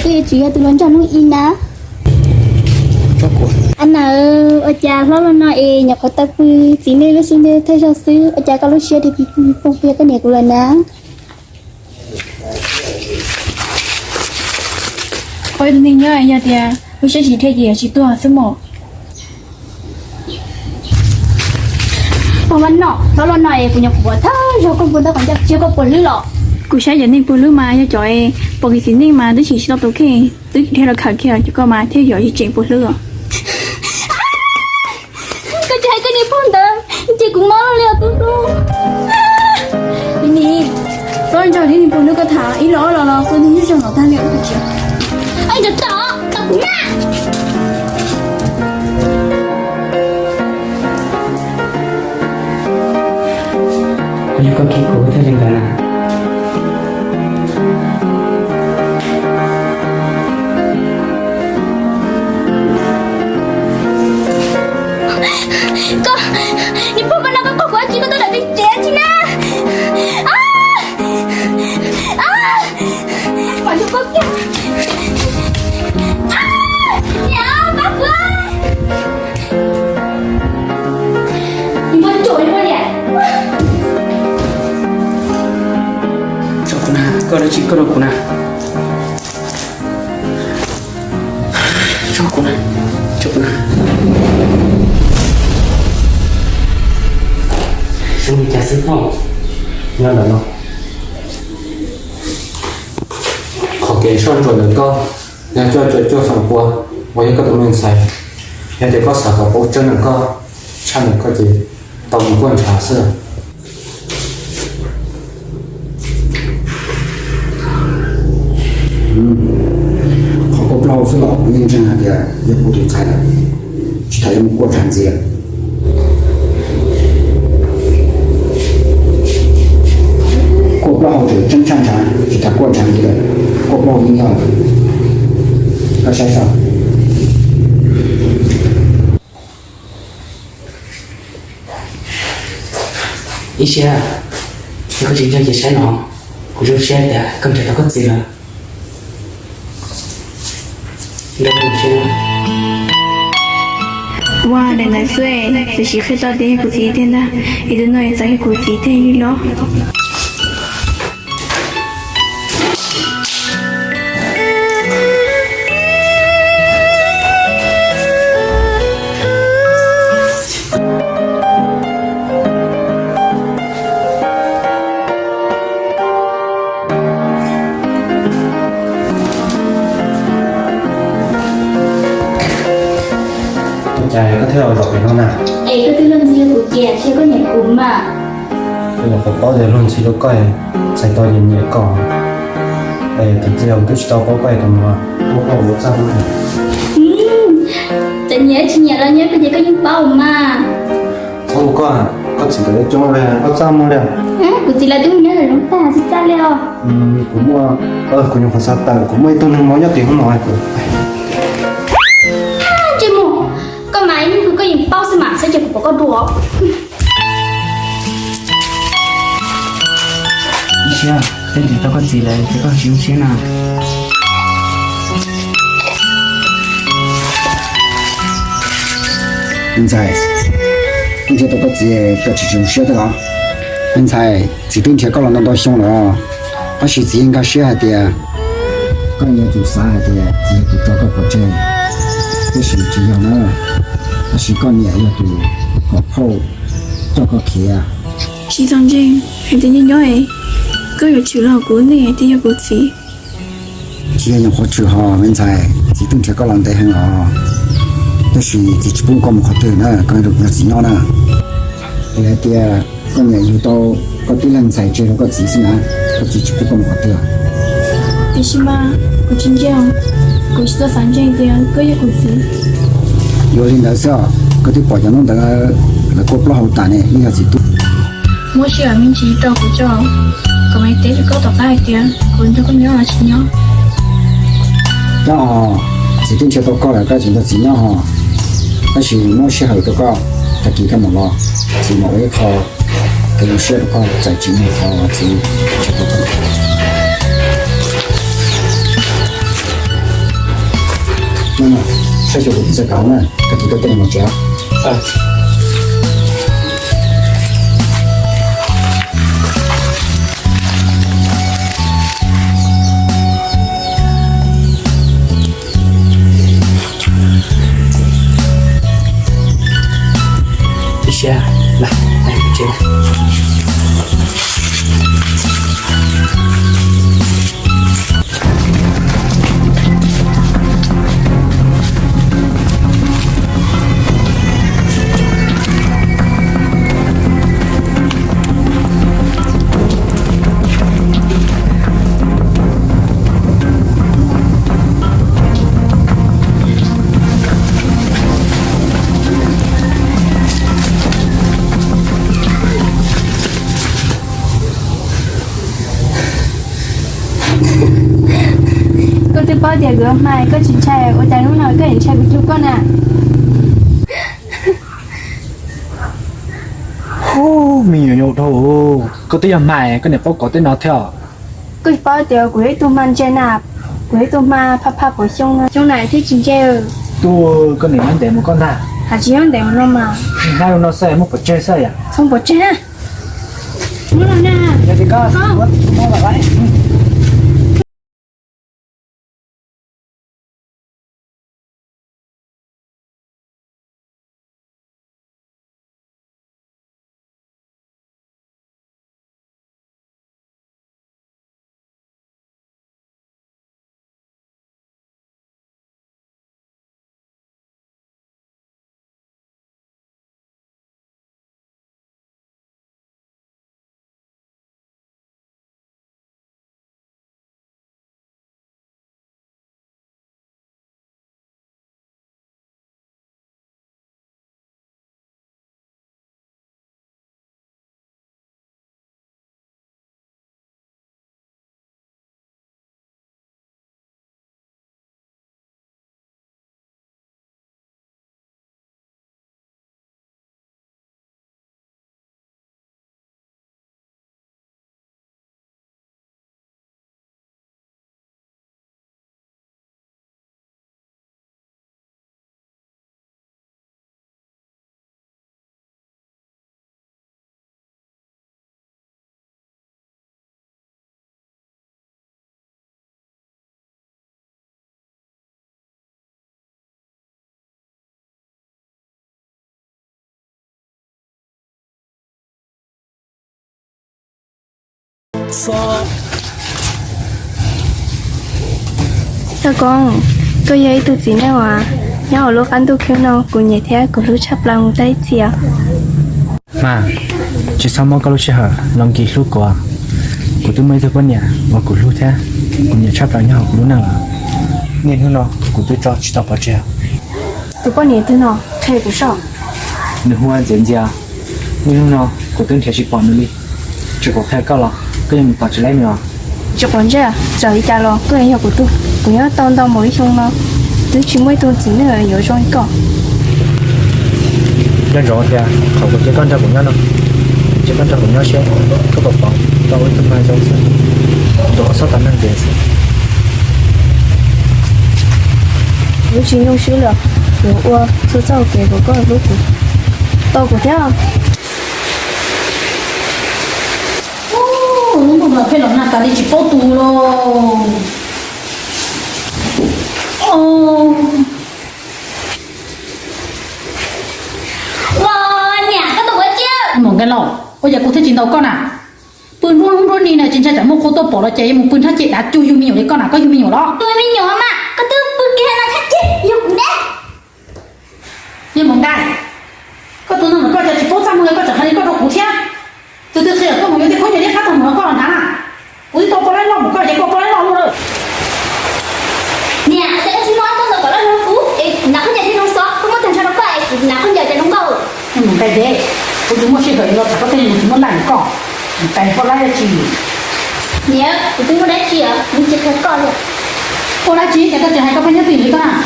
Koj yuav tsum yog tus hluas nraug hnub ib na. Ana, ua cas hlob los no es nyuam qhuav tau pw txiv neej lub xub ntiag thawj zaug xwb, ua cas koj lub siab deg pig pig pog pog koj niam kuv lawm na? Ua ib tug neeg nyob yog tias lub siab tsis deg ces yog tsis tuag xwb mog. Pog Vaj Nom, hlob los no es kuv nyuam qhuav pom thawj zaug koj npua ntawm qhov ncauj, tsis yog koj puas hlwb los? Kuv saib cov neeg puas hlwb mas yog cov pom kev txiv neej mas twb tsis tsis tau tus kheej, twb dhia los khawm kiag, ces koj mas thiaj yog ib tseem puas hlwb os. Koj tsis hais koj niag pog ntawd ces kuv mob lawm li os tus hlub. Nim, koj nrog tib neeg puas hlwb koj tham ib los ob los los koj niag nyob zoo los tag li os. Ib nrog tom tau kuv na. Yog koj khib kuv thiaj li ntawd na. Koj, niag pog koj no koj qhov kuv dab tsi koj tuaj dam peb tsev tsis na. Pab kuv. Tso kuv na, koj dab tsi koj rau kuv na. Tso kuv na, tso kuv na. Zoo li cas xwb no, nyob ntawm no. Qhov kev soj ntsuam ntawm koj yog coj cuaj xyoos pua uas yog koj tus me ntxhais. Yog tias koj xav kom paub tseeb ntawm koj, tshaj ntawm koj ces tau mus kuaj ntshav xwb. Qhov kuaj plaub hau xwb los kuv yeej ntseeg hais tias yog kuv tus ntxhais lawm, tsis tas yuav mus kuaj ntshav ntxiv lawm. Kuaj plaub hau tseem tseeb tshaj ntshav, tsis tas kuaj ntshav ntxiv lawm, kuaj plaub hau yeej yog lawm. Koj saib saib. Ib siab, yog koj tsis ntseeg ces saib no, kuv zoo siab tias koj nrhiav tau koj txiv lawm. Ua daim ntawv xwb, txawm sis qhia tau tias yog kuv txiv tiag ntag, es tus no txawm yog kuv txiv tiag li los. Ua cas koj thiaj los zaum pem no na? Es koj twb luag ntxhi rau kuv tias thiab koj nyiam kuv mas. Koj nyuam qhuav paub tias luag ntxhi rau koj, txhais tau nyiam nyiam koj. Es tus txiv os twb tsis tau paub koj tus no, paub koj ua txaj muag. Txawm nyiam tsis nyiam los nyob koj ces koj yeej paub mas. Txhob ua koj, koj txiv tawm coob li, koj txaj muag li. Kuv txiv lawv twb mus nyob lawm zoo tag tsis txaj li os. Kuv muaj, kuv nyuam qhuav xav tawm, kuv muaj ib tug neeg mob nyob tim hoob no kuv. Ntsej muag, koj mas ib hnub twg koj yeej paub xwb mas, saib ces kuv pom koj dua. Ib siab, twb nrhiav tau koj txiv lawm ces koj tsis zoo siab na. Me ntxhais, twb nrhiav tau koj txiv koj tsis tsis zoo siab thiab los? Me ntxhais, txiv twb nrhiav koj los ntau ntau xyoo lawm, tab sis txiv yeej nkag siab hais tias koj yuav tsum xav hais tias txiv yuav tsum tso koj pov tseg, tiam sis tsis yog na, tab sis koj niam yog tus kom phauj coj koj khiav. Tsis txhob ntseeg hais tias nyob nyob es koj yuav tshwm los kuv ne hais tias yog kuv txiv. Tsis yog nyuam qhuav tshwm hos me ntxhais, txiv twb nrhiav koj los ntev heev os, tab sis txiv tsis pub koj mus qhov twg na, koj yuav tsum nrog txiv nyob na. Es hais tias koj niam yug tau koj tib leeg ntxhais tseg rau koj txiv xwb na, koj txiv tsis pub koj mus qhov twg. Tiam sis mas kuv tsis ntseeg, kuv tsis tau xav ntseeg tias koj yog kuv txiv. Yog li ntawd xwb os, koj twb pom cov hnub ntawd lawv kuaj plaub hau tas ne, yeej yog txiv tub. Muab sij hawm me ntsis rau kuv tso, kom mam teb rau koj tom qab hais tias kuv nrog koj nyob los tsis nyob. Nyob os, txiv twb nrhiav tau koj lawm, koj tseem nrog txiv nyob hos. Tab sis muab sij hawm rau koj, tag kis koj mam los, txiv mam ua ib qho kev zoo siab rau koj, txawm tsis muaj qhov txiv nrhiav tau koj. Saib xyuas kuv txiv txoj kev na, koj tus koj tej no mus tsev. Ib siab, lawm, lawm tsev lawm. Koj twb paub tias kuv hma, koj tsis ntshai, ua cas hnub no koj yuav ntshai kuv cuag koj na? Hu, me nyuam nyuj dhau, koj twb yog hma, koj niam paub kov tej no thiab. Koj tsis paub tias kuv yog ib tug hma ntse na, kuv yog ib tug hma phaj phaj pom xyoo no, xyoo na thiaj tsis ntse. Tuaj, koj niam nyob ntev mus koj ntag. Has tsis nyob ntev mus no mas. Hnab no xwb muab pov tseg xwb yom. Txhob pov tseg na. Muab los na. Yog li koj, muab los. Tau Koob, koj yog ib tug txiv neej uas nyob hauv lub qab ntuj khwb no kuv nyiam thiab kuv hlub tshaj plaws mus tag ib txhis. Mas, tsis txhob muab koj lub sij hawm los nkis hlub kuv. Kuv twb muaj ib tug poj niam uas kuv hlub thiab kuv nyiam tshaj plaws nyob hauv kuv lub neej lawm. Niaj hnub no kuv twb tso tsis tau pov tseg. Tus poj niam twg no, qhia kuv saib. Nws hu ua Ntxias Ntxias. Niaj hnub no kuv twb nrhiav tsis pom nws li. Tsis pom qhia koj los koj yuav mus tom tsis laib nws os. Tsis pom ntsej, txawm li cas los koj yog kuv tug. Kuv nyob tau ntau npaum ib xyoo no, twb tsis muaj ib tug txiv neej yuav zoo li koj. Nco ntsoov tias qhov kuv cia koj nrog kuv nyob no, cia koj nrog kuv nyob seb koj puas pom tau ib tug hma zoo xwb, nrog txhob tau neeg ntxias xwb. Kuv tsis nyuaj siab li, kuv ua txhua txoj hauv kev kom koj hlub kuv, tau kuv thiab. Lub ntuj no phem los nag tas li tsis paub tu los. Ua niam, koj tus ua ciav. Mus Nkaj Lauj, ua cas kuv thiaj tsis ntaus koj na? Pw hnub hnub ni na tsis ntshai tsam muaj qhua tuaj pom los ces yuav mus pw nrhab ces dav cuag yug me nyuam li koj na, koj yug me nyuam los? Yug me nyuam mas koj twb pw kiag no txhab ces yug kuv deb. Niag Mus Nkaj, koj tus no mas koj cas tsis paub txaj muag li, koj tseem hais li koj rau kuv thiab. Tus twg qhia koj mus yuav tej khaub ncaws liab qab tag mus rau koj los nrad na? Kuv twb tau poj laib loj mus, koj ces koj poj laib loj mus lawm. Niam, ces koj tsis muaj ib tug ntawd kom loj zoo kuv es kuv hnav khaub ncaws thiaj zoo xov, koj muab tag nrho rau koj es kuv hnav khaub ncaws ces zoo nkauj. Mus Nkaj deb, kuv tsis muaj sij hawm los tham koj tej, kuv tsis muaj laj mus koj. Mus Nkaj poj laib dab tsi? Niam, kuv twb muaj dab tsi os, kuv tsis qhia koj li. Ua dab tsi ces koj tseem hais koj pheej nyob twj ywm li koj na?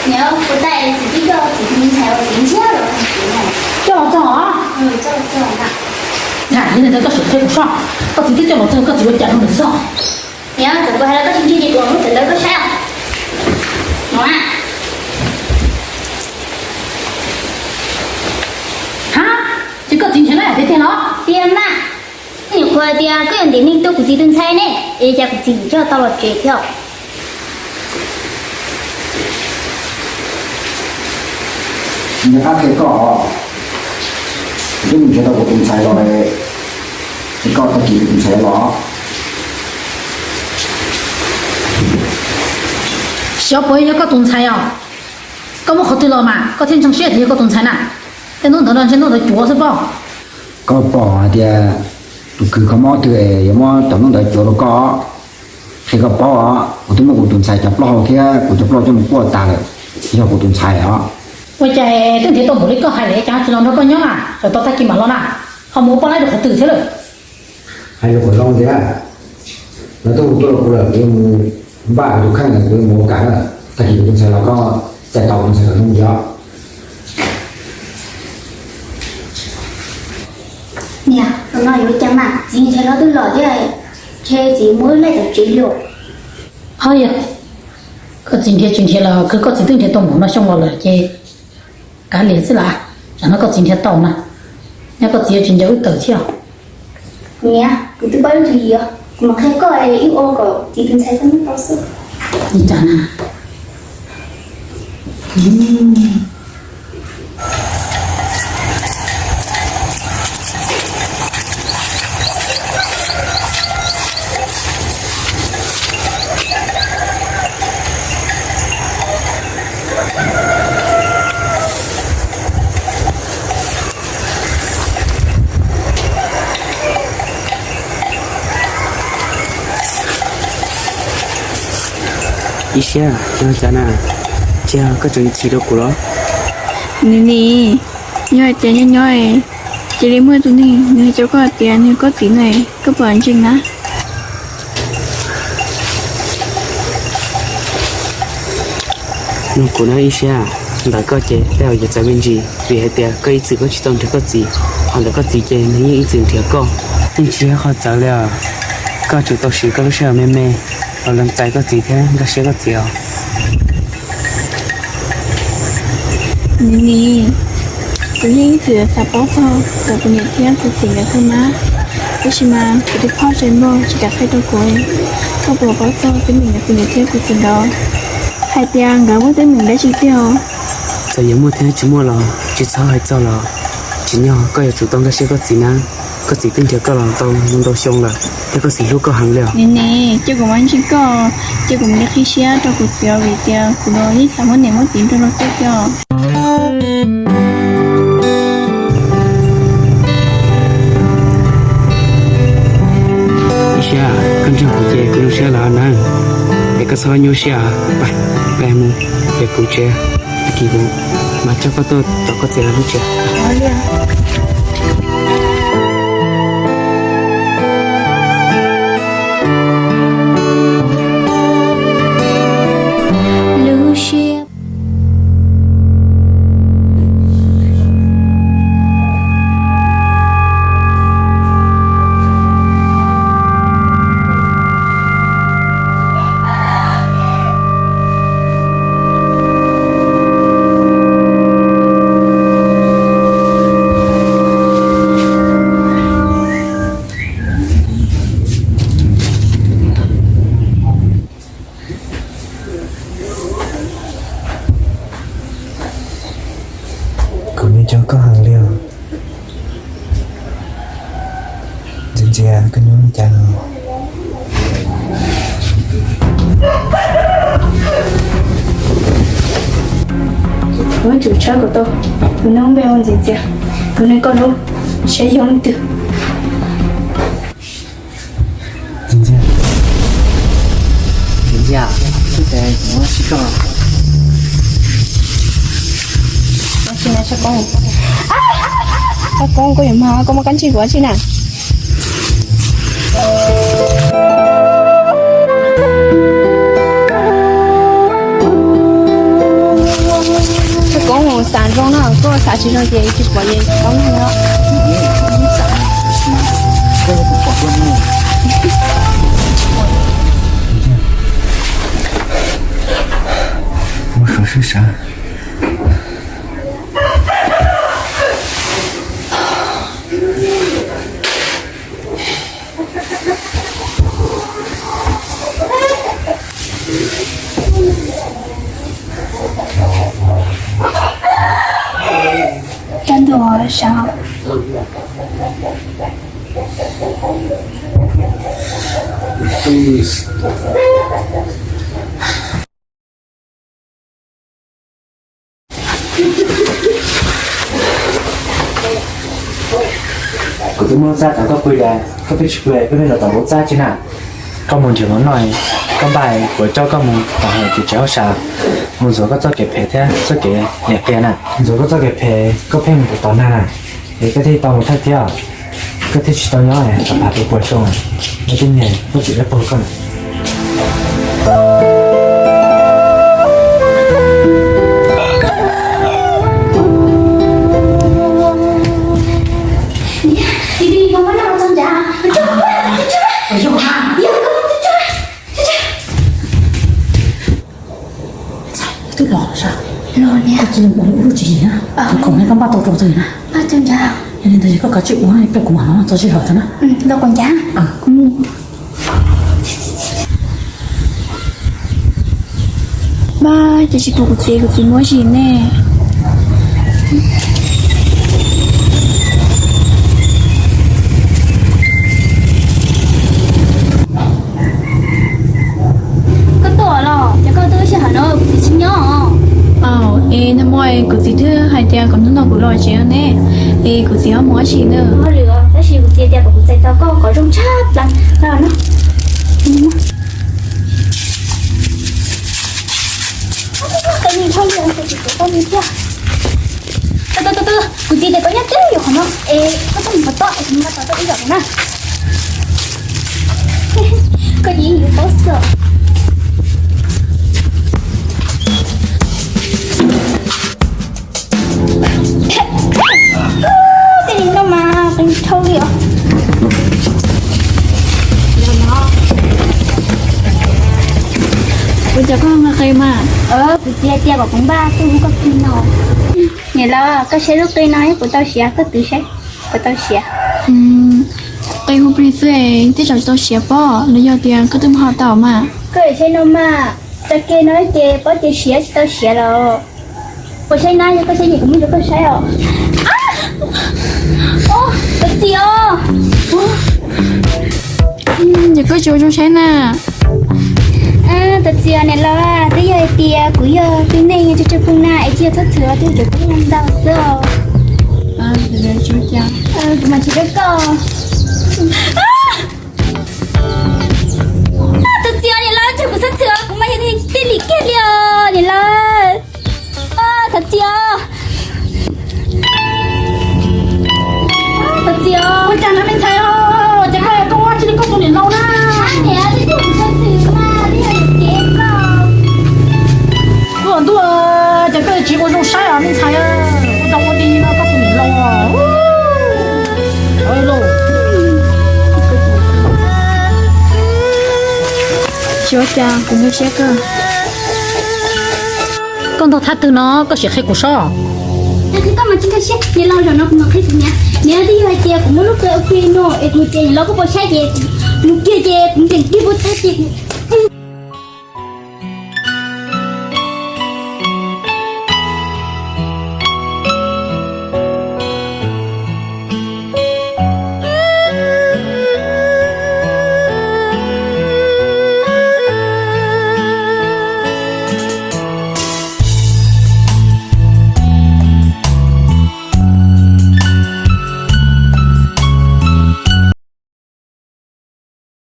Niam, kuv tau txiv twb coj txiv tus me ntxhais uas txiv ntshiab los txog kuv na. Coj los txog os? Coj los txog na. Niam, li ntawd koj sim qhia kuv soj, koj txiv twb coj los txog koj txiv ua cas rau nws txog? Niam, txawm kuv hais los koj tsis ntseeg ces kuv muab tawm ntawv koj saib. Mus na. Ces koj txiv nrhiav lawm tiag tiag los? Tiag mas. Koj nyuam qhuav tias koj yuav ntim neeg tuaj kuv txiv tus ntxhais ne, es cas kuv txiv tseem tau los tsev thiab? Nco qab qhia koj, kuv twb mus nrhiav tau kuv tus ntxhais los, es koj tag kis kuv tus ntxhais los. Xyov puas yog koj tus ntxhais os? Koj muab qhov twg los mas koj thiaj ntseeg siab tias yog koj tus ntxhais na? Tej hnub ntawd no ntshe hnub ntawd cuav xwb pob. Koj pom hais tias tus kws kho mob twg yuav muab cov hnub ntawd cuav rau koj. Qhia koj paub os, kuv twb muab kuv tus ntxhais cov plaub hau thiab kuv cov plaub hau coj mus kuaj tas lawm, yog kuv tus ntxhais os. Ua cas twb nrhiav tau npaum li koj hais lawm cas tsis los nrog koj nyob na, tsam tau tag kis mam los na, ho mus ua poj laib rau qhov twg thiab lawm? Hais lus kom zoo thiab, lawv twb hu tuaj rau kuv lawm, kuv yuav mus npaj kuv tus kheej, kuv yuav mus ua kam na, tag kis kuv tus ntxhais los koj txais tau kuv tus ntxhais kom zoo ntxiv. Niam, zaum no yuav ua cas mas txiv nrhiav hlob twb los thiab, ntshe txiv mus wb laij tom tsev li os. Ho yog koj txiv nrhiav tsis nrhiav los koj txiv twb nrhiav tau npaum no xyoo los lawm ces kav liam xwb las, tsam no koj txiv nrhiav tau na, nyob koj txiv yuav tsis nco wb tawm thiab. Niam, kuv twb paub ib tswv yim os, kuv mam qhia koj es wb ua kom txiv tus ntxhais txaj muag tau xwb. Li cas na? Ib siab, yog cas na? Cia koj tseem chim rau kuv los? Nim nim, yog hais tias nyob nyob cia li muaj tus neeg nws hais rau koj hais tias nws yog koj txiv na, koj puas ntseeg na? Nug kuv na Ib siab, ntawm koj ces tej zaum yuav txawv me ntsis vim hais tias koj ib txwm koj tsis tau nrhiav koj txiv, ho ntawm koj txiv ces nws yeej ib txwm nrhiav koj. Yeej tsis yog qhov txawv li os, koj tsum tau siv koj lub sij hawm me me los lees txais koj txiv thiab nkag siab koj txiv os. Nim nim, kuv yeej ib txwm xav paub txog ntawm kuv niam thiab kuv txiv nkawd thiab mas, tab sis mas kuv tus phauj Zais Npauj tsis kam qhia rau kuv. Koj puas paub txog teeb meem ntawm kuv niam thiab kuv txiv nkawd, hais tias nkawd muaj teeb meem dab tsi tiag? Txawm yuav muaj thiab tsis muaj los tsis txhob hais txog los, tsim nyog koj yuav tsum tau nkag siab koj txiv na. Koj txiv twb nrhiav koj los tau ntau xyoo lawm thiab koj txiv hlub koj heev li os. Nim nim, cia kuv mam ntseeg koj, cia kuv mam li qhib siab rau kuv txiv os, vim tias kuv los yeej xav muab niam muab txiv nrog luag tej kiag. Ib siab, koj ntseeg kuv ces kuv zoo siab lawm na, es koj txhob nyuaj siab, pab mus pem kuv tsev, tag kis kuv mam coj koj tuaj tom koj txiv lawv lub tsev. Lub siab. Kuv me cov koj heev li os. Ntxias Ntxias, koj nyob li cas no? Kuv yuav tsum tshawb kom tau tus neeg npe hu Ntxias Ntxias, tus neeg koj hlub, saib yog leej twg. Ntxias, Ntxias, ntxias, kuv tsis koj. Ua tsi na, Tshaj Koob? Tshaj Koob, koj yuav mag, koj muaj kab ntsej kuv ua tsi na? Tshaj Koob, xav zoo no, koj xav tsis zoo ces tsis pom ces Tshaj Koob no. Muab suav sib sav. Kuv twb muab lub txab rau koj pw tas koj pheej tsis pw, koj pheej los tom lub txab tsi na. Koj mus nrhiav mov noj, koj npaj kuv coj koj mus tom hauv tsev hauj sam, mus ntxuav koj txoj kev phem thiab txoj kev liam qias na. Ntxuav koj txoj kev phem koj pheej mus tom tom nag na, es koj thiaj tau mus thawj thiab, koj thiaj tsis tau nyob tom phav tus puas xyoo, nyob tib niag koj txiv dab pog koj na. Twb los sas, los niam, koj tsis mus ua lub tsis yim na, khoom ne koj npaj tau rau twg na? Yog li ntawd koj kav tsij ua peb kuv mam los txog sij hawm tag na. Los kuv ncav. Mas ces tsis pom kuv txiv, kuv txiv mus ua si ne. Koj tuaj los ces koj tuaj ib sij hawm no kuv txiv tsis nyob. Es nag hmo kuv txiv twb hais tias kom hnub no kuv los tsev ne, es kuv txiv ho mus ua si na. Tab sis kuv txiv tias kom kuv txais tos koj kom zoo tshaj plaws no. Kuv txiv tias koj nyob tib lub qhov no es koj txhob mus qhov tod es kuv mus qhov tod ib yam na. Koj yeej yuav paub xwb. Tej li no mas qee dhau li os. Ua cas koj nqa qe mas? Kuv txiv tias kom kuv npaj tuaj hu koj plig no. Niam laus, koj saib lub qe no kuv tau siav, koj twv saib, kuv tau siav. Qe hu plig xwb, tej zaum tsis tau siav pob, los yog tias koj twb muab ho tau mas. Koj saib no mas, tag kis no ces pob ces siav tsis tau siav los. Koj saib na, yog koj saib nyem kuv muab rau koj saib os. Ov, tus txiv os. Ces koj tsis ua zoo saib na. Tus txiv os, niam laus, twb yog hais tias kuv yog tus neeg yog tsis tshua phooj na es tsis yog txhob txhwm los twb cov kuv ntau xwb os. Kuv mam tsis rau koj. Tus txiv os, niam laus, tsis kuv txhob txhwm os, kuv mas yog tej lim kiag li os niam laus. Tus txiv os. Tus txiv os. Ua cas na me ntxhais os, cas koj yuav koj ua tsis li koj tus niam laus na. Niam, twb tsis txhob txhwm mas twb yog lim kiag koj. Kuv ntuj, ces koj tsis ua zoo saib os me ntxhais, ua tau ua di no koj tus niam laus. Tsis ua cas, kuv nkag siab kawg. Koj ntog thab twg no koj sim qhia kuv sob. Koj mas tsis nkag siab, niam laus, zaum no kuv mam qhia kuv niam. Niam, twb yog hais tias kuv muaj lub qe ua ke no es kuv tias niam laus koj puas saib ces mus kiag ces kuv nkees kiag puas tag ces kuv